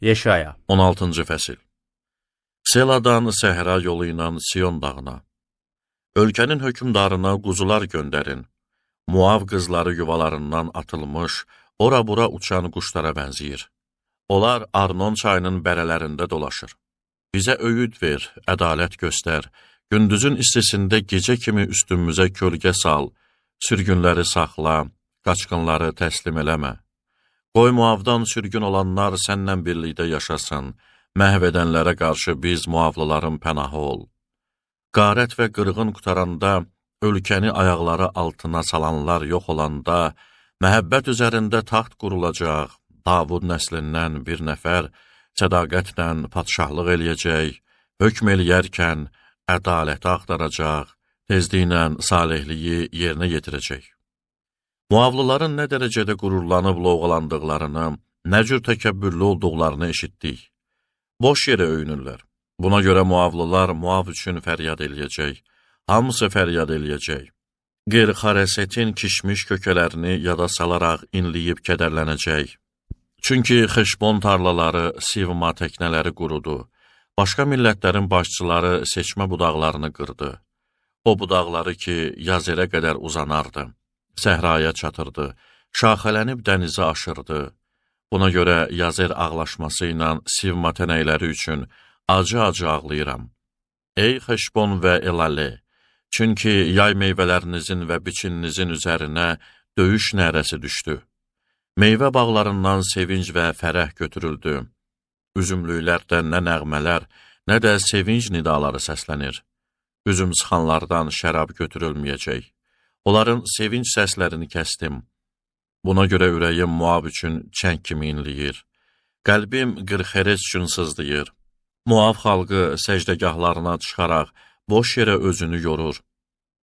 Yeşaya 16-cı fəsil. Seladan səhra yolu ilə Sion dağına. Ölkənin hökmdarına quzular göndərin. Muav qızları yuvalarından atılmış, ora-bura uçan quşlara bənzəyir. Onlar Arnon çayının bərələrində dolaşır. Bizə öyüd ver, ədalət göstər. Gündüzün istisində gecə kimi üstümüzə kölgə sal. Sürgünləri saxla, qaçqınları təslim eləmə. Qoy Muavdan sürgün olanlar səndən birlikdə yaşasın. Məhv edənlərə qarşı biz Muavlıların pənahı ol. Qarət və qırğın qutaranda, ölkəni ayaqları altına salanlar yox olanda, məhəbbət üzərində taxt qurulacaq, Davud nəslindən bir nəfər sədaqətlə padşahlıq eləyəcək, hökm eləyərkən ədaləti axtaracaq, tezliklə salihliyi yerinə yetirəcək. Muavlıların nə dərəcədə qürurlanıb lovğalandıqlarını, nə cür təkəbbürlü olduqlarını eşitdik. Boş yerə öyünürlər. Buna görə Muavlılar Muav üçün fəryad eləyəcək. Hamısı fəryad eləyəcək. Qeyr-Xarəsetin kişmiş kökələrini yada salaraq inliyib kədərlənəcək. Çünki Xeşbon tarlaları, Sivma təknələri qurudu. Başqa millətlərin başçıları seçmə budaqlarını qırdı. O budaqları ki, Yazerə qədər uzanardı, səhraya çatırdı, şaxələnib dənizə aşırdı. Buna görə Yazer ağlaşması ilə Sivma tənəkləri üçün acı-acı ağlayıram. Ey Xeşbon və Elale, çünki yay meyvələrinizin və biçininizin üzərinə döyüş nərəsi düşdü. Meyvə bağlarından sevinc və fərəh götürüldü. Üzümlüklərdə nə nəğmələr, nə də sevinc nidaları səslənir. Üzüm sıxanlardan şərab götürülməyəcək. Onların sevinc səslərini kəsdim. Buna görə ürəyim Muab üçün çəng kimi inləyir. Qəlbim Qirxeres üçün sızlayır. Muab xalqı səcdəgahlarına çıxaraq boş yerə özünü yorur.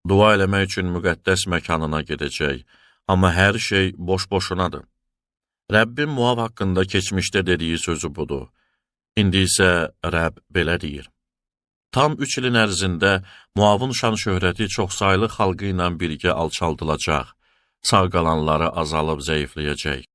Dua eləmək üçün müqəddəs məkanına gedəcək, amma hər şey boş-boşunadır. Rəbbin Muab haqqında keçmişdə dediyi sözü budur. İndi isə Rəbb belə deyir. Tam 3 ilin ərzində Muavın şan-şöhrəti çoxsaylı xalqı ilə birgə alçaldılacaq, sağ qalanları azalıb zəifləyəcək.